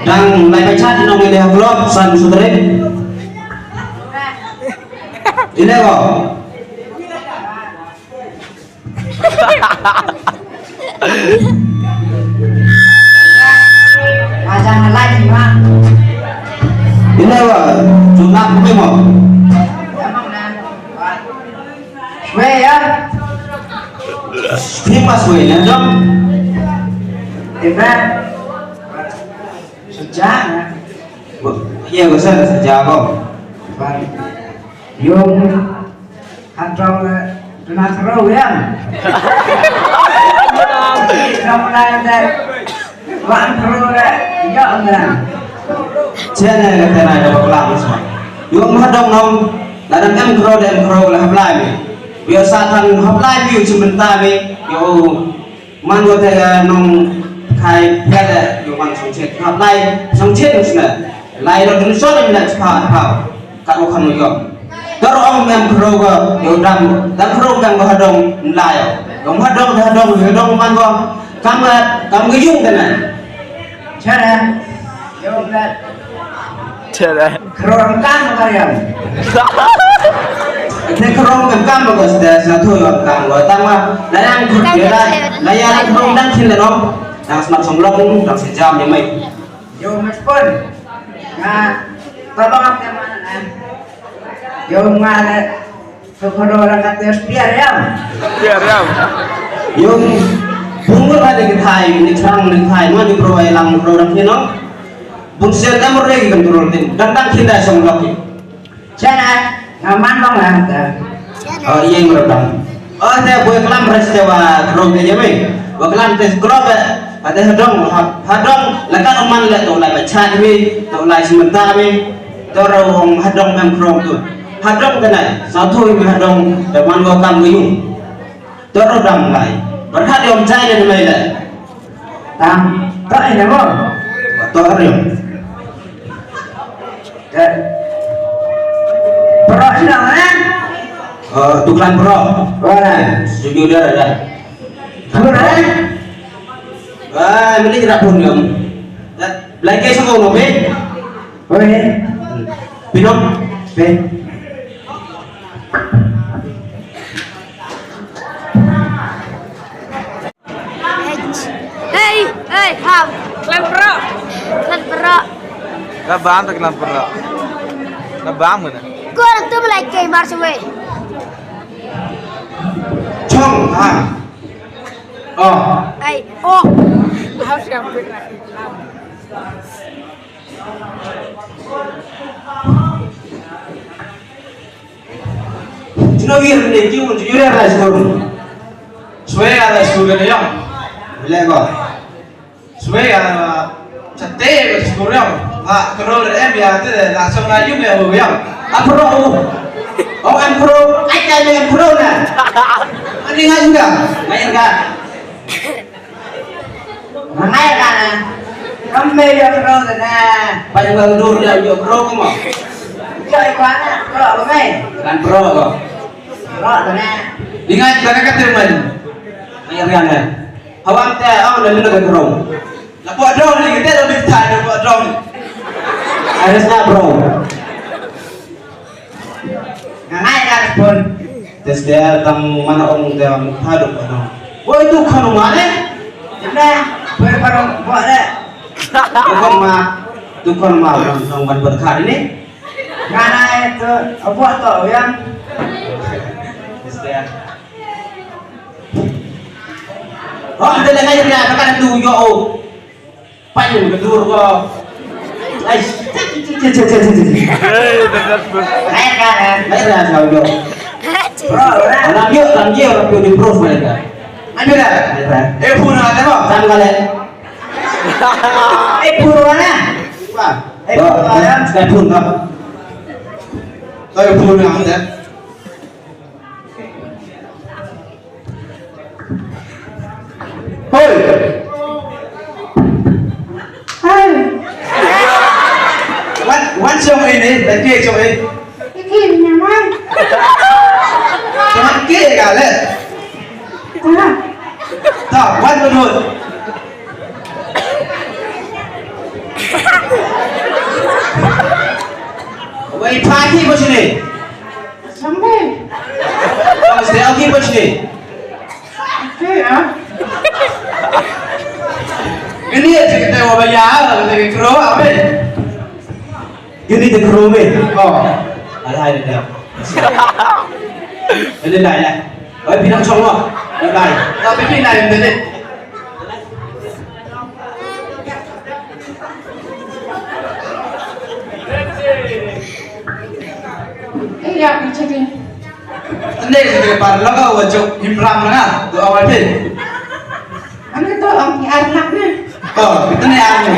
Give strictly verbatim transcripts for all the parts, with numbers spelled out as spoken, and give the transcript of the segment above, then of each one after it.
Dang lai pachat nong ini ha club san sutret. Ini ko. Macam lain, Mak. Ini ko. Sunat ni mo. Weh, ya. Famous weh, ya, dong. Ibrahim. Sejak, ya. Iya, besar sejak ko. Yung hantong, eh, tunang seru, ya. Tunang seru, ya. Wan seru, ya. Iya, benar. Chene ka tena da bakla mas ma. Yung hadong nong, da dang em kro, da em kro la hablai mi. Yo satan hablai mi, yo chimbenta mi. Yo, man ko te ka nong khai pia da, yo man song chet. Hablai song chet sna. Lai ro dun so na chpa pa. Ka ro khan yo. Tor ong em kro ko, yo dam. Dam kro dam ko hadong lai. Yo hadong, hadong, hadong man ko. Kam ka, kam ka yung tena. Chara. Yo ka. Chara. Kro kam ka yang. Te kro kam ka ko ste sa thu yo kam ko. Tang ma, la yang kro la, la yang kro dang chin la no. Dang smat song long, dang sejam ya mai. Yo, Mas Pon. Nga, tolong am te mana, eh. Yo, nga le, tu koro orang kata spiar ya. Spiar ya. Yo, bungul ada ke thai, ni chang ni thai, ma ni bro ai lang bro orang sini, no? Bun sen am re ki control tin, dang dang kinda song lok ki. Chana, nga man long lang ta. Oh, iya, meredam. Oh, te boi kelam res te wa krom te jame. Wa kelam te krom te. Ate hadong, ha-, hadong, laka man le to lai bachat mi, to lai sementara mi. To ro hong hadong em krom tu. Hadong te nai, satu mi hadong, te man wa kam yung. Toro dam lai. Berhat yom chai ne mai le. Tam. To ai ne mo. To ari. Ke. Pro sila mana? Oh, tuklan pro. Wala. Studio dia ada. Pro, eh? Wah, mili kita pun yom. Belai ke semua ngopi. Oi. Pinong. Pe. Hey, hey, ham. Klan pro. Klan pro. Ka bam ta klan pro. Ka bam mana? Ko tu belai ke mar suwe. Chong ha. Oh. Hey, oh. Hau siap. Chino wir ne ki un jure ra skur. Swe ara skur ne yong. Le ko. Swe ara chate ko skur yong. Ha, kro em ya te la song na yung ya yong. Apro. Oh, em pro. Ai ka em pro na. Ani ngai ka. Ngai ka. Mangai ka na. Kam me yo pro na. Pa yo dur ya yo pro ko mo. Yo i kwa na pro ko me. Kan pro ko. Pro na. Dinga ka na ka te man. Ngai ka na. Hawang te au na lina ka pro. La po dong ni te lo bit ta po dong. Ares na pro. Nga ngai ka respon. Tes dia tang mana ong dia mukha dok ano. Woi, tu khanu mane? Ina, ber parang buat le. Tu khanu ma, tu khanu ma, orang, orang ban berkar ini. Nga ngai tu, buat tu, ya. Tes dia. Oh, ada lagi dia, makan tu, yo, oh. Pan ka dur ko. Ai. Hey, that's good. Ngai ka, ngai ka, ngai ka. Bro, bro. Alam yo, alam yo, alam yo di bro, mana ka? Ngai ka. Ngai ka. Eh, pun ada mo? Tam ka le. Eh, pun mana? Wah. Eh, pun mana? Saya pun ka. Saya pun ada. Hoi. Hai. Wan, wan song ini, tadi song ini. Ini nyaman. Teman ke kale. Tengah. Tak, wan menurut. Wei, pha ki bos ni. Sampai. Bos ni, ki bos ni. Oke, ya. Ini aja kita mau bayar, kita ke kro, apa? Ini ke kro, me. Oh. Alai, dah. Ini dah, ya. Oi, pinang chong mo. Bye bye. Tapi pinang ini. Eh, ya, macam ni. Tende sa te par laga wa chok himram na, tu awal pin. Ano to, ang arnak na. Oh, tende ano.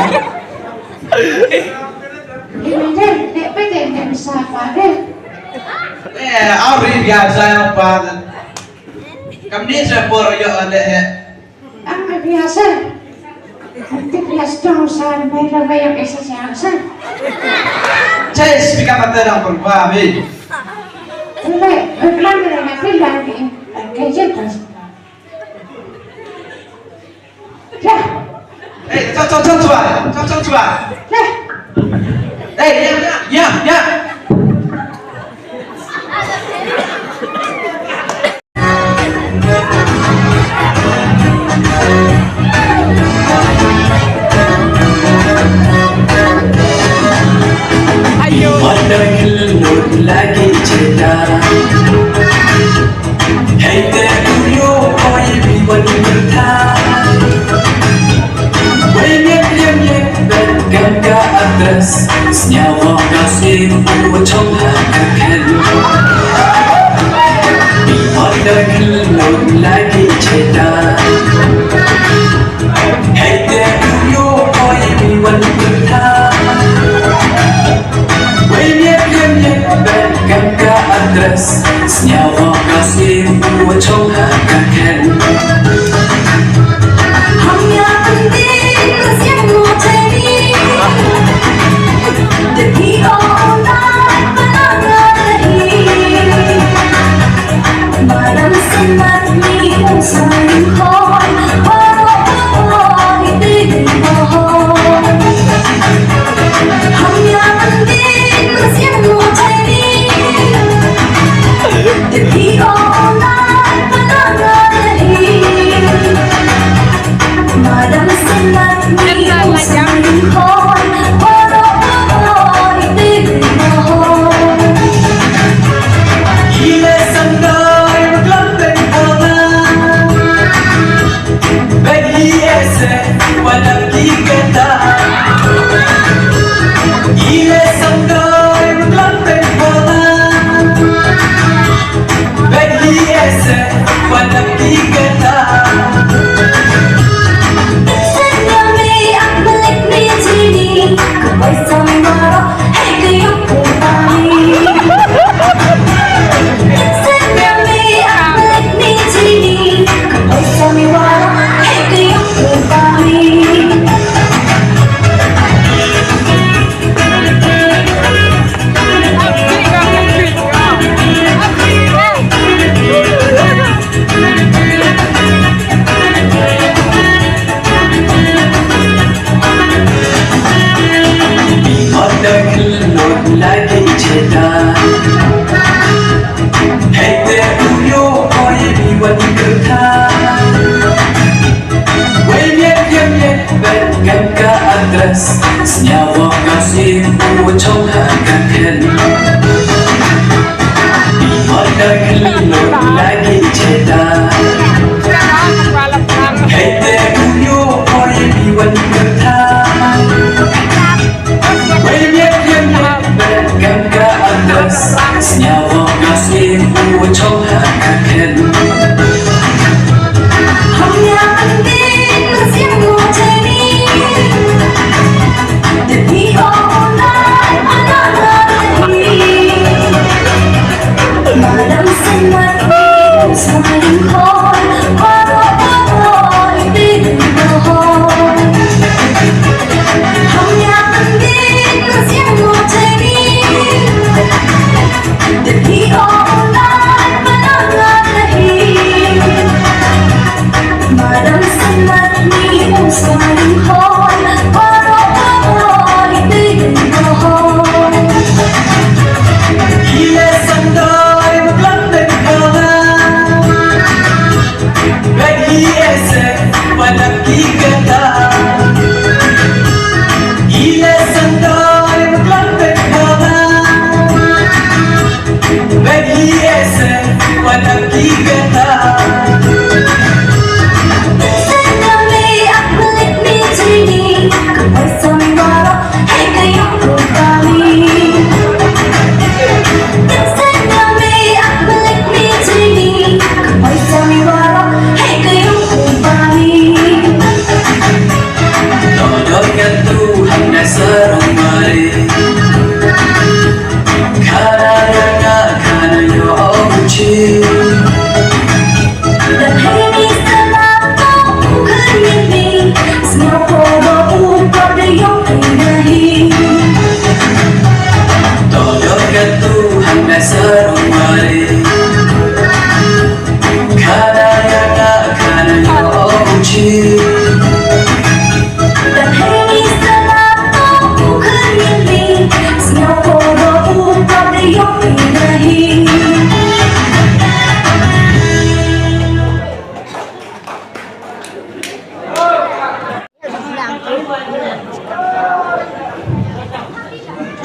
Hindi, hindi pwede, hindi sa pare. Eh, awri biasa pa. Kam ni sa por yo ale he. Ang biasa. Ang biasa tong sa may na may ang isa sa sa. Chase, pick up at the number, babi. Hindi, ang lang na natin lagi. Ang kaya. Ya. Eh, chong, chong, chong, chua. Chong, chong, chua. Ya. Eh, ya, ya, ya, ya. Manda khilnut lagi cheta. Hei te u yo oi bi wan kyrtha. Wei miat liam ye ben kam ka address. Sñiaw wa ka sim u chong ha ka khen. Manda khilnut lagi cheta. Hei te u yo oi bi wan kyrtha. Wei miat liam ye ben kam ka address. Sñiaw wa ka sim u chong ha ka khen. Ham ya pyntin sñiaw u chai ni. Te phi o u na pa na na hi. Madam Sinmat ni u sa ni khoi. Wa wa wa wa ni te ni wa ho. Ham ya pyntin sñiaw u chai ni. Te phi o u na pa na na hi. Madam Sinmat ni u sa ni khoi. Wa wa wa wa ni te ni wa ho. Ile sandai klam teng bona. Bagi ese wana ki kata. Ile sangkai mutlang teng bona. Bagi ese wana ki kata. Sanyami ak malik ni jini, kapai sambaro. Manda khilnut lagi cheta. Hei te u yo oi bi wan kyrtha. Wei miat liam ye ben kam ka address. Sñiaw wa ka sim u chong ha ka khen. Manda khilnut lagi cheta. Hei te u yo oi bi wan kyrtha. Wei miat liam ye ben kam ka address. Sñiaw wa ka sim u chong ha ka khen. Ham ya pyntin sñiaw u chai ni. Te phi o u na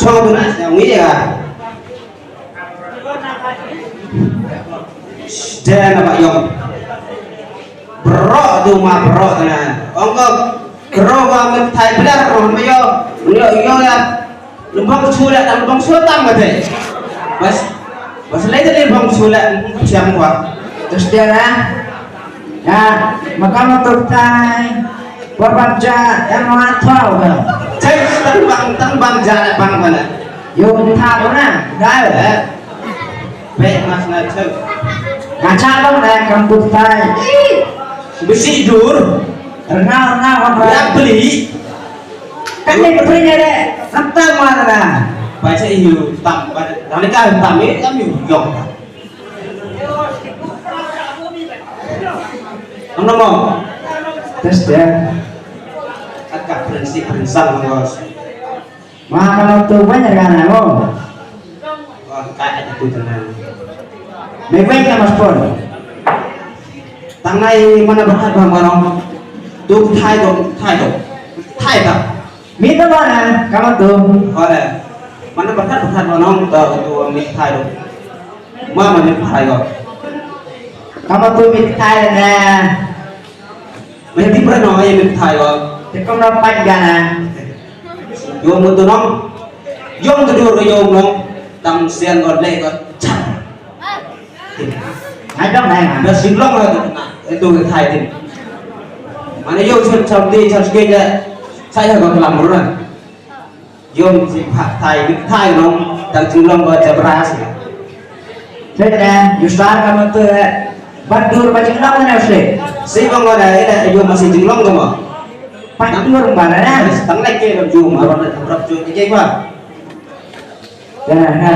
Tong buna sñiaw ngi ya. Dena ba yong. Bro tu ma bro tana. Ong ko bro ba mit thai bla ro ma yo. Yo yo ya. Lembong chula, lembong chula tam ba te. Bas, bas lai te lembong chula, siam kwa. Terus dia lah. Ya, makam tu tai. Wa bang ja, em wa thau ka. Chai, tang bang, tang bang ja, bang mana. Yo, tha ko na, dai. Eh. Pe mas na chai. Nga cha bang na kam tu tai. Bisi dur. Renga, renga, renga. Ya beli. Kan ni beli ni de. Rata mana na. Baca iu tam, tam ni ka tam ni, tam iu yong. Ano mo? Test ya. Aka prinsip prinsip mo. Ma kano tu banyak kan mo? Wah, kaya tu tenang. May wait na mas pon. Tang nai mana berkat bang barong. Tu thai do, thai do. Thai ta. Mi ta mana, kano tu? Ore. Mana berkat berkat barong tu tu mi thai do. Ma, ma mit thai ko. Kama tu mit thai na. Mit ti pra no, ai mit thai ko. Te kom na pat gana. Yo mo tu nong. Yong tu dur ko yong nong. Tam sian ko le ko. Chang. Ai dong na. Ba singlong ko tu na. Itu thai tin. Mana yo chun cham ti cham ske ya. Saya ko lam ru na. Yong si pha thai, mit thai nong, tang jinglong ko jabra si. Te ne, yu star ka matu, eh, bat dur ba jinglong ne si. Si bang ko da, ina, yong masi jinglong ko mo. Bat dur ba ne. Tang lai ke bang jum, abang ne rap jum ke ba. Ya, ya.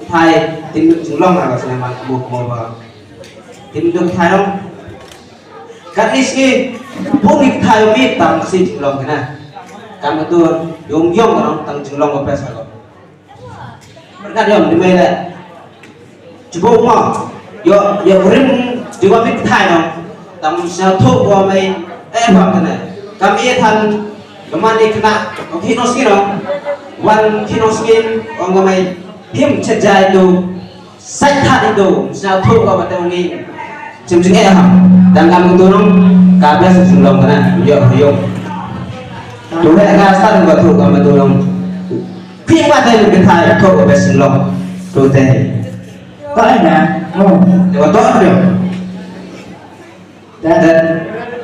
Thai, tim jinglong na ba sina ma mo mo ba. Tim duk thai nong. Kat ni sngi, bun ni thai mi tang si jinglong kena. Kam tu, yong yong nong tang jinglong ko pesa ko. Berkat yong di mai le. Cuba uma, yo, yo rim, cuba mi thai nong. Tang sa thu ko mai, eh, bang kena. Kam ye than, leman ni kena, ko kino sngi nong. Wan kino sngi, ong ko mai, him chajai tu. Sai tha di tu, sñiaw thu ko ba te ong i. Chim chim eh ha. Dang kam tu nong, ka bes jinglong kena, yo, yo. Tu he ka san ko thu ko ma tu nong. Phi ba te ni thai thu ko bes jinglong. Tu te. To eh na. Oh. Te wa to ni. Te, te,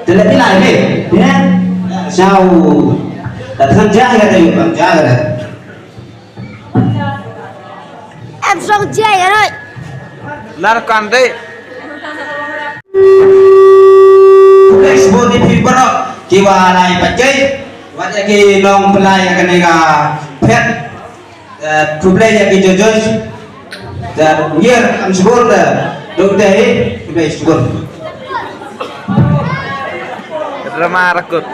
te le pilai ni. Ya. Sñiaw. Te than ja ka te, than ja ka te. Em song jia ya roi. Nar kan de. Khublei chibun i phi baroh ki wa lai pat jai. Wat ya ki nongpynlai ya kane ka phet. Eh, khublei ya ki judges. Da ngiar am chibun da. Duk dei, khublei chibun. Drama rakut.